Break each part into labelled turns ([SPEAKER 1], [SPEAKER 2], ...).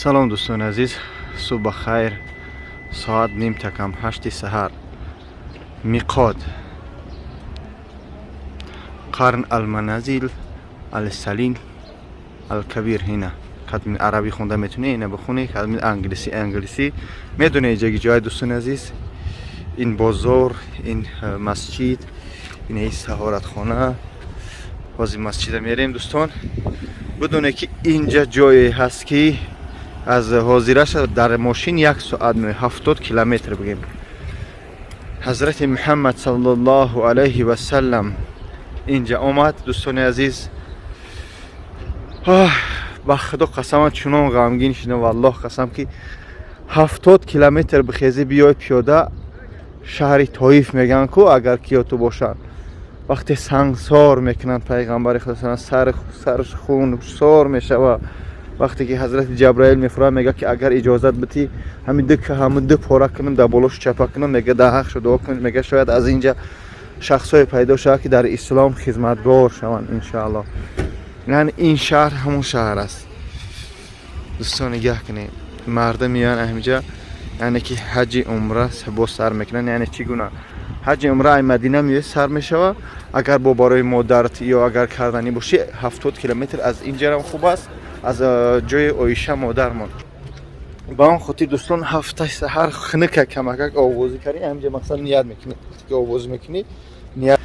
[SPEAKER 1] Салом, дӯстони азиз, субҳ ба хайр. Соат 7:45 саҳар. Миқот Қарн Алманазил Алсалин Алкабир. Ҳина кадми арабӣ хонда метунӣ, ина бихонӣ, кадми англисӣ, англисӣ медонӣ. Иҷаги ҷои, дӯстони азиз, ин бозор, ин масҷид, ин таҳоратхона. Ҳозир масҷида мерем, дӯстон. Бидоне, ки инҷа ҷое ҳаст, ки аз ҳозираша дар мошин як соат меояд, 70 километр бигем. Ҳазрати Муҳаммад саллаллоҳу алайҳи васаллам инҷа омад. Дӯстони азиз, ба Худо қасаман, чунон ғамгин шудам, валлоҳ қасам, ки 70 километр бихезӣ, биёй пиёда. Шаҳри Тоиф мегӯянд ку, агар киёту бошанд, вақте сангсор мекунанд пайғамбари Худо, сарш хунсор мешава. Вақте ки ҳазрати Ҷабраил мефурад, мега, ки агар иҷозат битӣ, ҳамин ду ҳамин ду пора кунам, дар болош чапа кунам. Мега, дар ҳақшо дуо кунед. Мега, шояд аз инҷа шахсое пайдо шавад, ки дар ислом хизматгор шаванд, иншоаллоҳ. Яъне ин шаҳр ҳамон шаҳр аст. Дӯстон, нигаҳ кунед, мардум меоянд ҳаминҷа, яъне ки ҳаҷи умра боз сар мекунанд. Яъне чӣ гуна ҳаҷи умра? Ай Мадина меояд, сар мешава. Агар бо барои модарат ё агар карданӣ бошӣ, 70 километр аз инҷарам хуб аст, аз ҷои Оиша модармон. Ба он хотир, дӯстон, ҳафтаи саҳар хунука, камакак овозӣ кардӣ, ҳаминҷа мақсад ният мекунӣ. Вақте ки овозӣ мекунӣ, ният.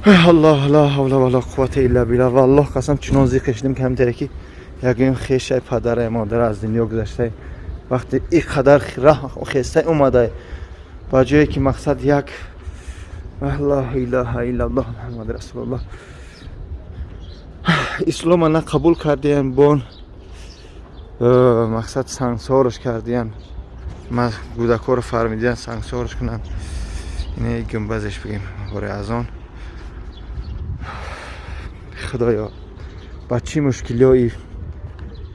[SPEAKER 1] Аллоҳ, ла ҳавла вала қуввата илла билла. Валлоҳ қасам, чунон зиқ кашидем, ки ҳаминтаре ки ягон хешай, падарай, модара аз дунё гузаштай. Вақте и қадар раҳ хестай омадай ба ҷое, ки мақсад як ла илаҳа иллаллоҳ Муҳаммад расулуллоҳ, ислома на қабул кардиян, бон мақсад сангсораш кардиян, кӯдакҳоро фармидиян сангсораш кунанд. Ина гумбазеш бигем бораи азон. Худоё, ба чӣ мушкилиҳои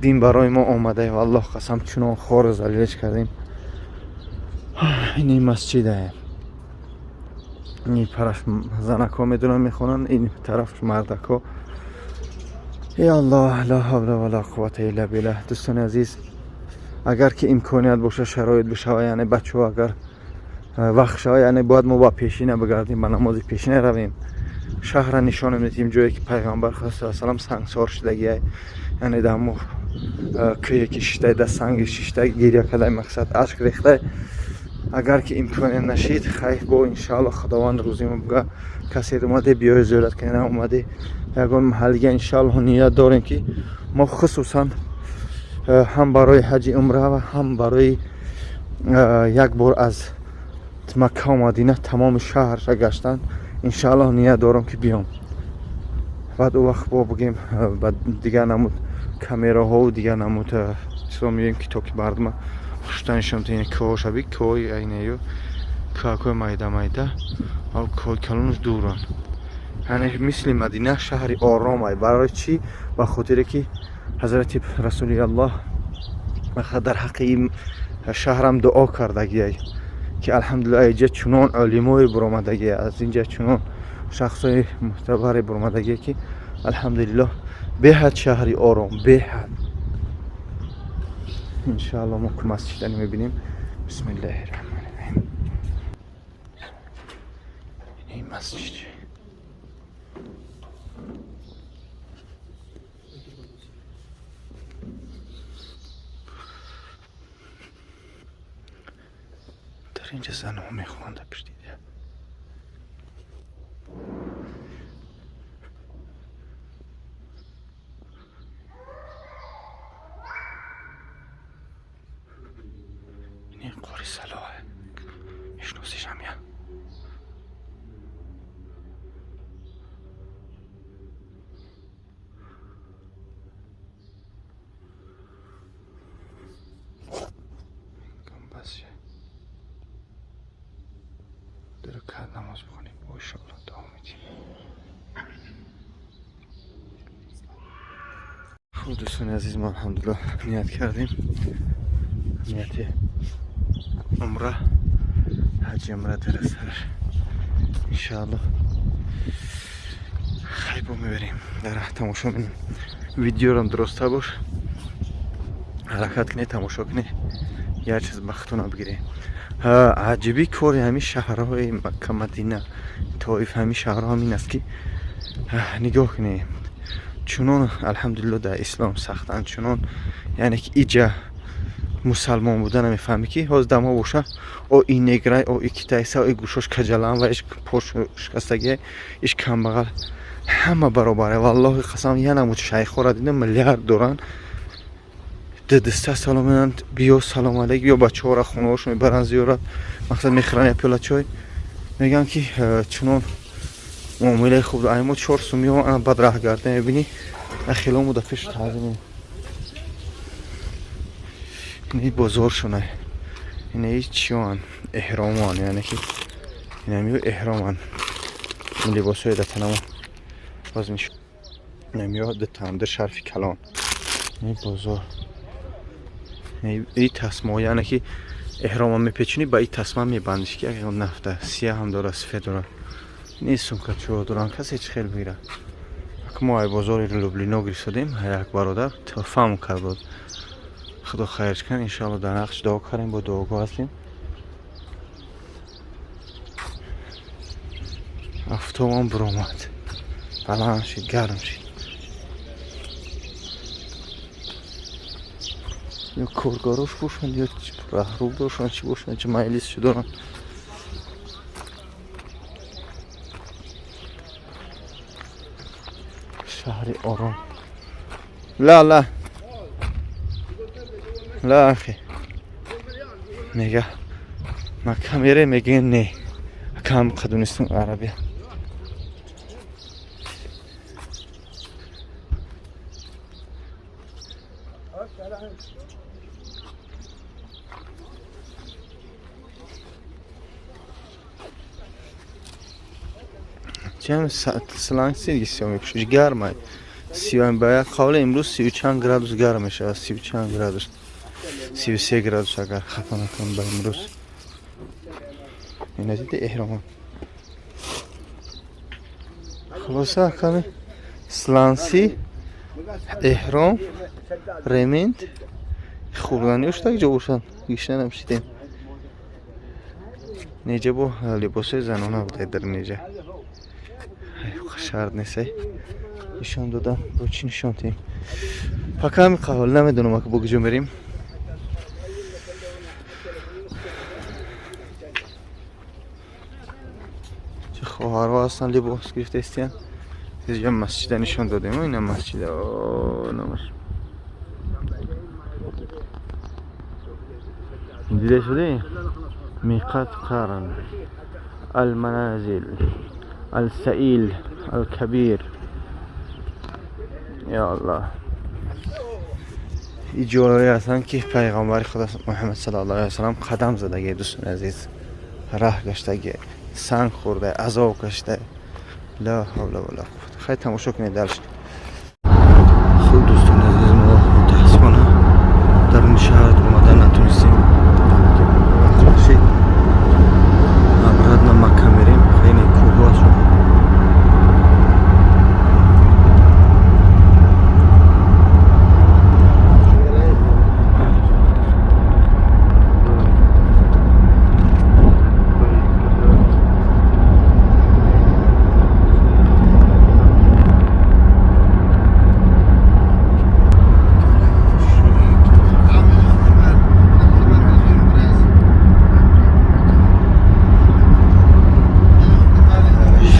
[SPEAKER 1] дин барои мо омада. Валлоҳ қасам, чунон хору залилеш кардем. Ини масҷидае. Ин тараф занакҳо медонанд, мехонанд, ин тараф мардакҳо. Э Аллоҳ, ла ҳавла вала қуввата илла биллаҳ. Дӯстони азиз, агар ки имконият боша, шароит бишава, яъне бачаҳо агар вақт шава, яъне бояд мо ба пешина бигардем, ба намози пешина равем, шаҳра нишона медиҳем, ҷое ки пайғамбар Худо салам сангсор шудагиай, яъне дар мо кӯе ки шиштай, дар санги шиштай гиря кардай, мақсад ашк рехтай. Агар ки имконият нашид, хайр, бо иншаалло Худованд рӯзимо буга, касе омаде, биёи зиёрат кунед, омаде ягон маҳаллига. Иншаалло, ният дорем, ки мо хусусан ҳам барои ҳаҷи умра ва ҳам барои як бор аз Маккаву Мадина тамоми шаҳрша гаштан, иншааллоҳ, ният дорам, ки биём. Баъд ӯ вақт бо бигем, ба дигар намуд камераҳову дигар намуд чизо меоем, ки то ки мардума хушта нишон. Ин кӯҳошаби, кӯҳои айнею кӯҳакҳои майда майда, кӯҳои калонаш дуранд. Яъне мисли Мадина шаҳри оромай. Барои чӣ? Ба хотире ки ҳазрати Расули Аллоҳ дар ҳаққи ин шаҳрам дуо кардагиай, ки алҳамдулилла, инҷа чунон олимое буромадагия, аз инҷа чунон шахсои мӯътабаре буромадагие, ки алҳамдулиллоҳ, беҳад шаҳри ором, беҳад. Иншаалло, мо ку масҷидани мебинем. Бисмиллаҳи раҳмони раҳим. Ин масҷид. Дар инҷа занҳо мехонанд, дар пишти. Ин Қори Салоҳе, мешиносишам я? Гумбазше. Ду ракат намоз бихонем, иншоалло, дуо медиҳем. Хуб, дӯстони азиз, мо алҳамдулиллоҳ ният кардем, нияти умра, ҳаҷи умра дар сараш, иншаалло. Хайр, бо мебарем, дар тамошо менем. Видеорам дуростар бош. Ҳаракат кунед, тамошо кунед, як чиз ба худтона бигиред. Аҷиби кори ҳамин шаҳрҳои Макка, Мадина, Тоиф, ҳамин шаҳрҳо ҳамин аст, ки нигоҳ кунед, чунон алҳамдулилло дар ислом сахтанд, чунон, яъне ки иҷа мусалмон будан мефаҳмӣ, ки ҳозир дамо боша, о и неграй, о и китайса, о и гӯшош каҷалан ва иш пош шикастагия, иш камбағал, ҳама баробаре. Валлоҳи қасам, янамуд шайхҳоро дидам, миллиард доранд, дидиста салом менанд, биё, салом алейк, биё, бачаҳоро хонаҳошон мебаранд зиёрат, мақсад мехӯранд як пиёла чой, мегӯянд, ки чунон муомилаи хуб. Ай мо 4 сум ё бад раҳ гарда мебинӣ, ахилому да пешу таъзим. Ини бозоршона, ини чиёан, эҳромон, яъне ки инамиё эҳроман, либосҳои да танамо боз инамиё дитамда шарфи калон. Ини бозор, и тасмо, яъне ки эҳрома мепечунӣ, ба и тасма мебандиш, ки як нафта сия ҳам дора, сифед дора. Ини сумкачо доран, касе чӣ хел бигира. Мо ай бозори Люблино гирифтодем, як бародар туҳфам кард буд, худо хайрш кан. Иншоалло дар нақш дуо кардем, бо дуогӯ ҳастем. Афтобам буромад, баланд шид, гарм шид. Ё коргарош бошанд, ё раҳрӯ бошанд, чӣ бошанд, чӣ майлис чӣ доранд. Шаҳри ором. Ла, ла, ла, ахи, мега Макка мере, меге не, кам қадунистум арабия. Чем сланси сиё мепӯшиш, гармай сиём. Ба як қавле имрӯз сию чанд градус гарм мешавад, сию чанд градус, 33 градус, агар хато накунам, ба имрӯз. Ина диди, эҳромон. Хулоса, ками сланси, эҳром, ремент, хӯрданиёш так ҷо бошанд, гишна намшидем. Неҷа бо либосҳои занона буда дар неҷа, шарт несай нишон додам. Бо чӣ нишон диҳем? Пока ҳами қавл намедонам, ака, бо куҷо мерем. Чӣ хоҳарҳо ҳастанд, либос гирифтаистиян. Инҷа масҷида нишон додем, ина масҷида номаш дида шуди, миқат Қарн, Алманазил, Алсаил Алкабир. Я Аллоҳ, ин ҷойҳое ҳастанд, ки пайғамбари худо Муҳаммад саллаллоҳу алайҳи васаллам қадам задаги. Дӯстони азиз, раҳ гаштаги, санг хӯрда, азоб кашида. Ла ҳавла вала қуввата. Хай, тамошо кунед дальше. Хуб, дӯстони азиз, мо мутаассифона дар ин шаҳр омада натонистем. Шид, обратно Макка мерем. Хеле кӯҳҳо аст.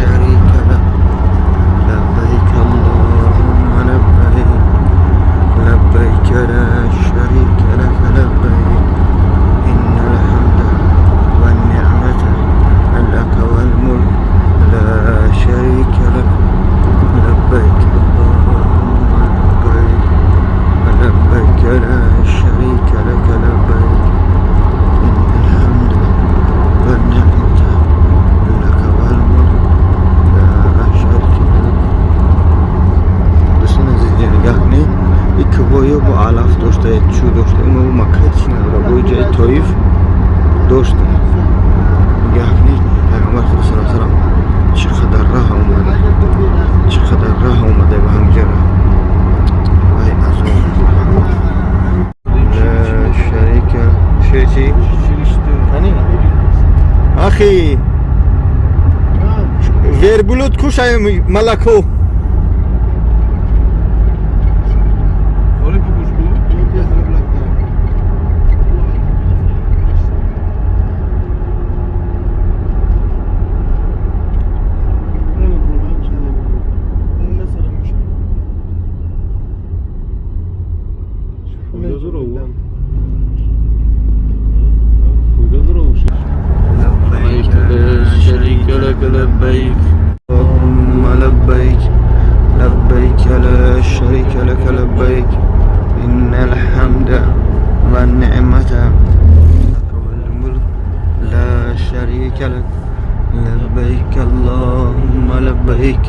[SPEAKER 1] شريك له، لبيك اللهم لبيك، لبيك لا شريك لك لبيك، إن الحمد والنعمة لك والملك لا شريك لك، لبيك اللهم لبيك، لبيك لا شريك لك لبيك، إن الحمد والنعمة لك والملك لا شريك لك. Дӯстони азиз, нигоҳ кунед, ин кӯҳҳоё бо алаф дошта, чӯ дошта, ино Макка чӣ надора, бо ҷои Тоиф дошта. Нигоҳ кунед, пайғамбар худо саллаллоҳу алайҳи васаллам чӣ қадар раҳ омада, чӣ қадар раҳ омада ба ҳамҷа раҳ. Вай азоб. Ахи, верблюд кушай молоко.
[SPEAKER 2] شريك لك لبيك.
[SPEAKER 1] اللهم لبيك، لبيك لا شريك لك لبيك، إن الحمد والنعمة لك والملك لا شريك لك، لبيك اللهم لبيك،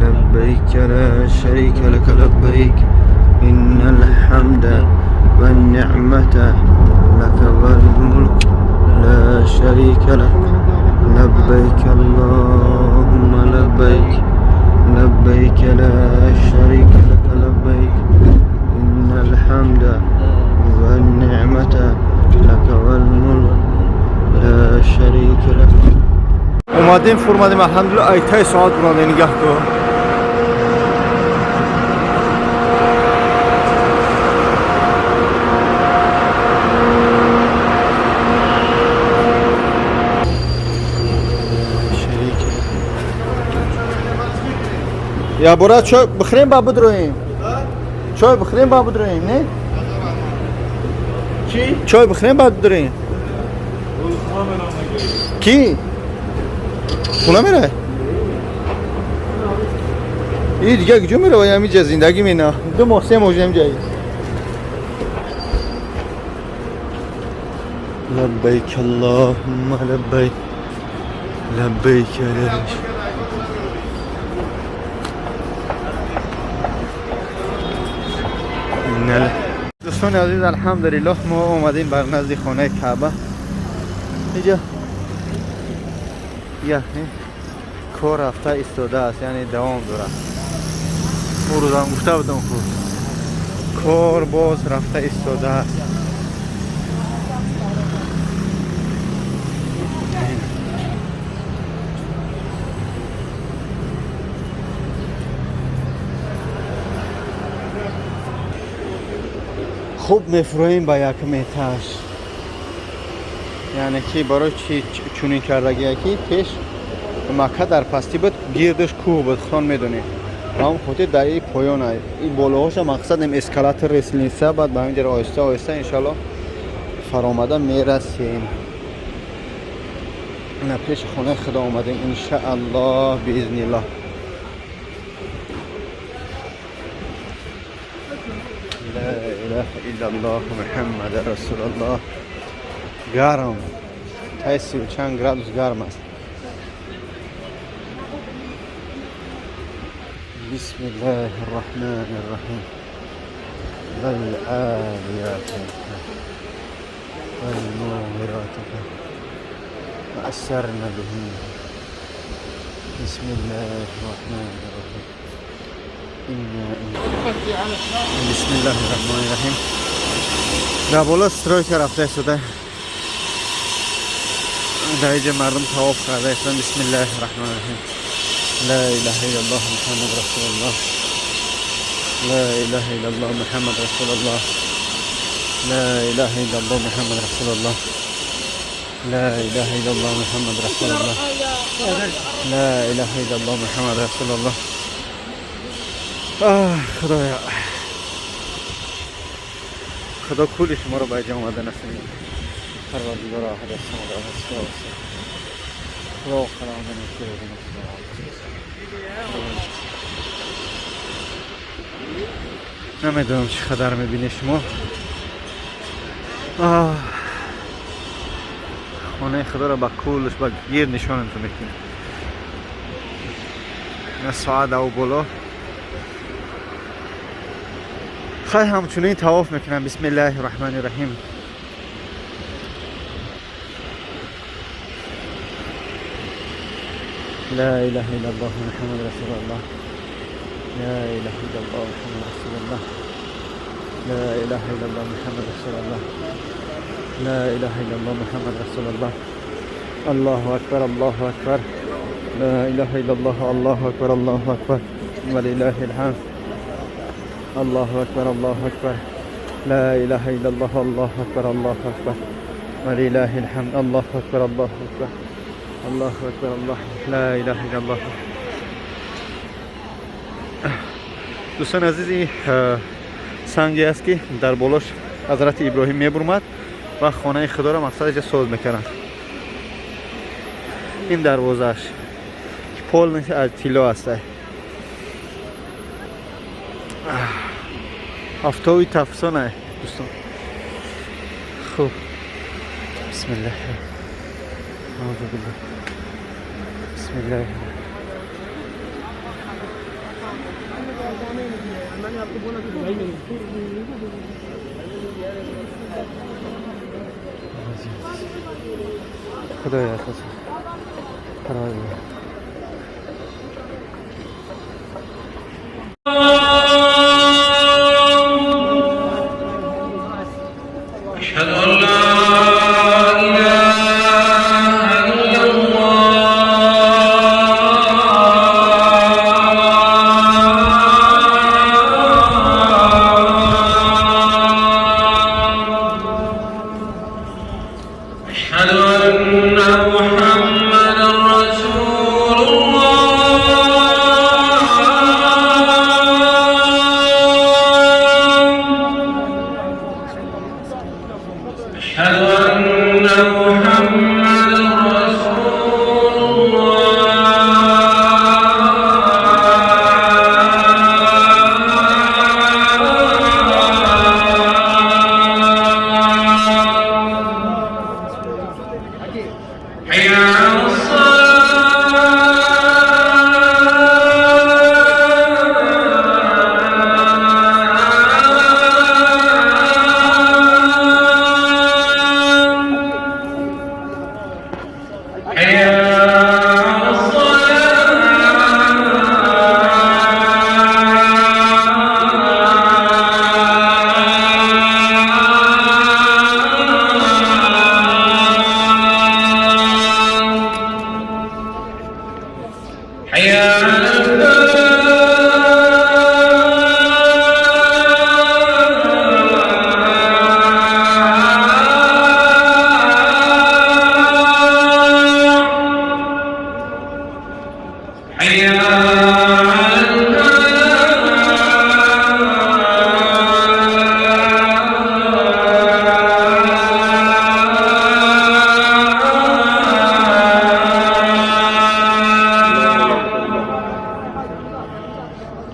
[SPEAKER 1] لبيك لا شريك لك لبيك، إن الحمد والنعمة لك والملك لا شريك لك، لبيك اللهم لبيك، لبيك لا شريك لك لبيك، إن الحمد والنعمة لك والملك لا شريك لك. اومدیم فرمادیم، الحمدلله. ایتای ساعت برانده نگاه کن. شریک یا برا چای بخریم با بدرویم، چای بخریم با بدرویم. نه
[SPEAKER 2] چی؟
[SPEAKER 1] چای بخریم با بدرویم. کی خونه میره؟ این دیگه کجا میره؟ و همینجا زندگی مینا 2 ماه 3 ماه همینجا. لبیک اللهم لبیک، لبیک لا دوستان عزیز، الحمدلله ما اومدیم بر نزد خانه کعبه. اینجا یه کار رفته ایستاده است، یعنی دوام داره. اون روزم گفته بودم خود کار باز رفته ایستاده است. خوب мефурӯем ба як метаж, яъне ки барои чи чунин кардагия ки пеш Макка дар пастӣ буд, гирдаш кӯҳ буд, хон медонед. Ба ҳам хотир дар и поён и болоҳоша мақсад ем эскалатор, лестница, баъд ба ҳамин ҷара оҳиста оҳиста иншалло фаромада мерасем. На пеши хонаи худо омадем, иншааллоҳ, биизниллоҳ. لا إله إلا الله محمد رسول الله. گرم تای 30 و چند گرادوس گرم است. بسم الله الرحمن الرحیم. والعاديات والمورات فأثرن به. بسم الله الرحمن الرحیم. إنا بسم الله الرحمن الرحیم. در بالا стройка رفته شده، در اینجا مردم طواف کرده هستند. بسم الله الرحمن الرحیم. لا اله الا الله محمد رسول الله. لا اله الا الله محمد رسول الله. لا اله الا الله محمد رسول الله. لا اله الا الله محمد رسول الله. لا اله الا الله محمد رسول الله. آه خدایا، خدا کل شما رو به جا آمده نصیب. پروردگار احد الصمد احد. خدا خدا نمیدونم چی قدر میبینی شما. آه. خانه خدا رو با کلش با گیر نشانتون میکنیم. نه ساعت او بالا خیلی همچنین طواف میکنم. بسم الله الرحمن الرحیم. لا اله الا الله محمد رسول الله. لا اله الا الله محمد رسول الله. لا اله الا الله محمد رسول الله. لا اله الا الله محمد رسول الله. Аллоҳу акбар, Аллоҳу акбар, ла илаҳа иллаллоҳ, Аллоҳу акбар, Аллоҳу акбар, валиллаҳил ҳамд. Аллоҳу акбар, Аллоҳу акбар, ла илаҳа иллаллоҳ, Аллоҳу акбар, Аллоҳу акбар, валиллаҳил ҳамд. Аллоҳу акбар, Аллоҳу акбар, Аллоҳу акбар, Аллоҳ, ла илаҳа иллаллоҳ. Дӯстони азиз, ин санге аст, ки дар болош Ҳазрати Иброҳим мебурмад ва хонаи Худоро мақсад иҷа соз мекарданд. Ин дарвозааш полностью аз тилло аст. Офтоби тафсона, дӯстон. Хуб, бисмиллаҳ, аузу биллаҳ, бисмиллаҳ.
[SPEAKER 3] मैंने आपको बोला कि भाई नहीं।
[SPEAKER 1] Худоя, қасам, парвардигор.
[SPEAKER 2] أشهد أن لا إله إلا الله. أشهد أن محمدا رسول الله. أشهد أن محمدا رسول الله. حي على الصلاة. حي على الصلاة. حي على الفلاح. حي على الفلاح.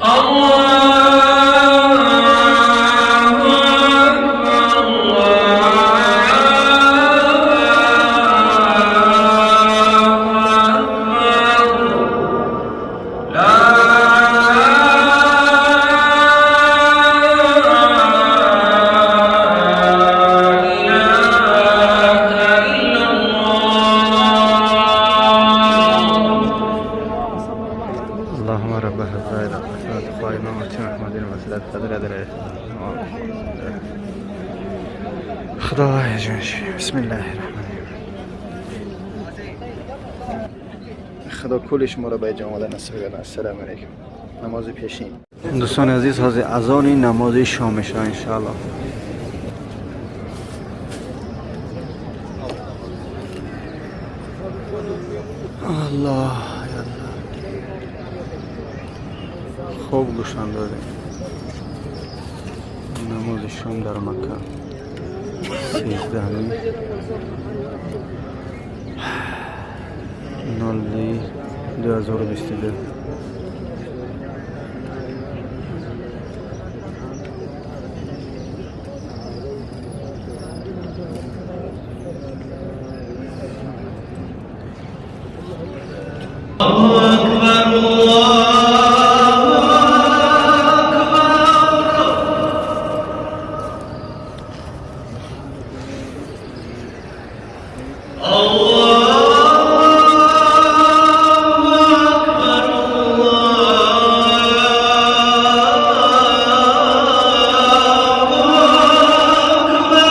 [SPEAKER 2] الله أكبر. الله أكبر. لا إله إلا الله.
[SPEAKER 1] اللهم رب هذه الدعوة القائمة وآت محمد الوسيلة قدر در خدای جونش. بسم الله الرحمن الرحیم. خدا کل شما را به جا آمدن نصیب گرداند. السلام علیکم. намози пешин. Дӯстони азиз, ҳозир азони намози шом мешавад, иншоалло. Аллоҳ, аллоҳ. Хуб, гӯш андозем. Намози шом дар Макка, 13-02-2022.
[SPEAKER 2] الله أكبر، الله أكبر. الله أكبر. الله أكبر.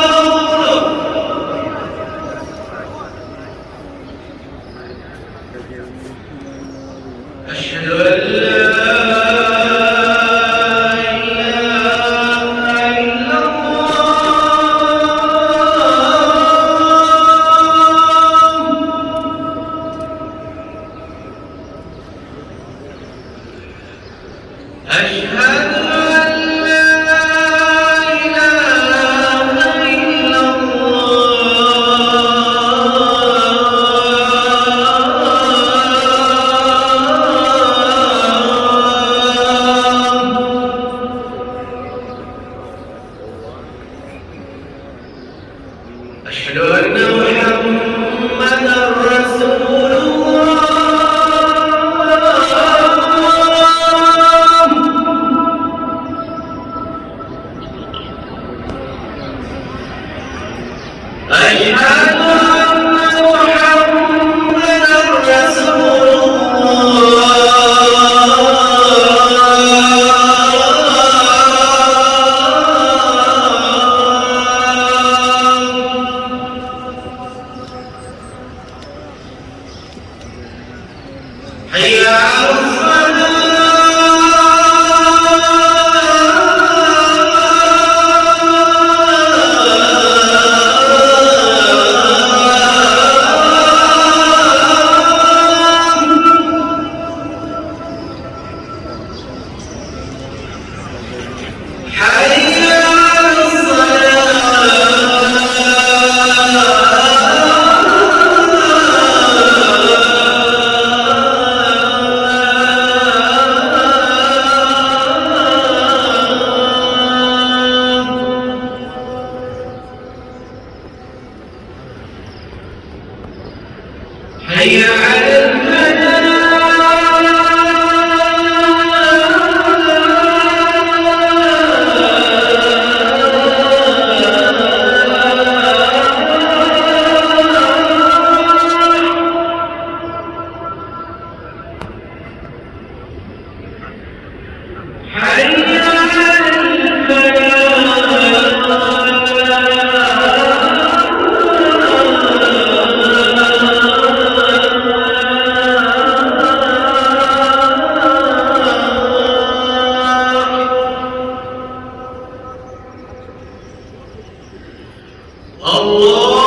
[SPEAKER 2] أشهد أن محمدا رسول الله. أشهد أن محمدا رسول الله. حي على الصلاة. حي على الصلاة. حي على الفلاح. حي على الفلاح. الله.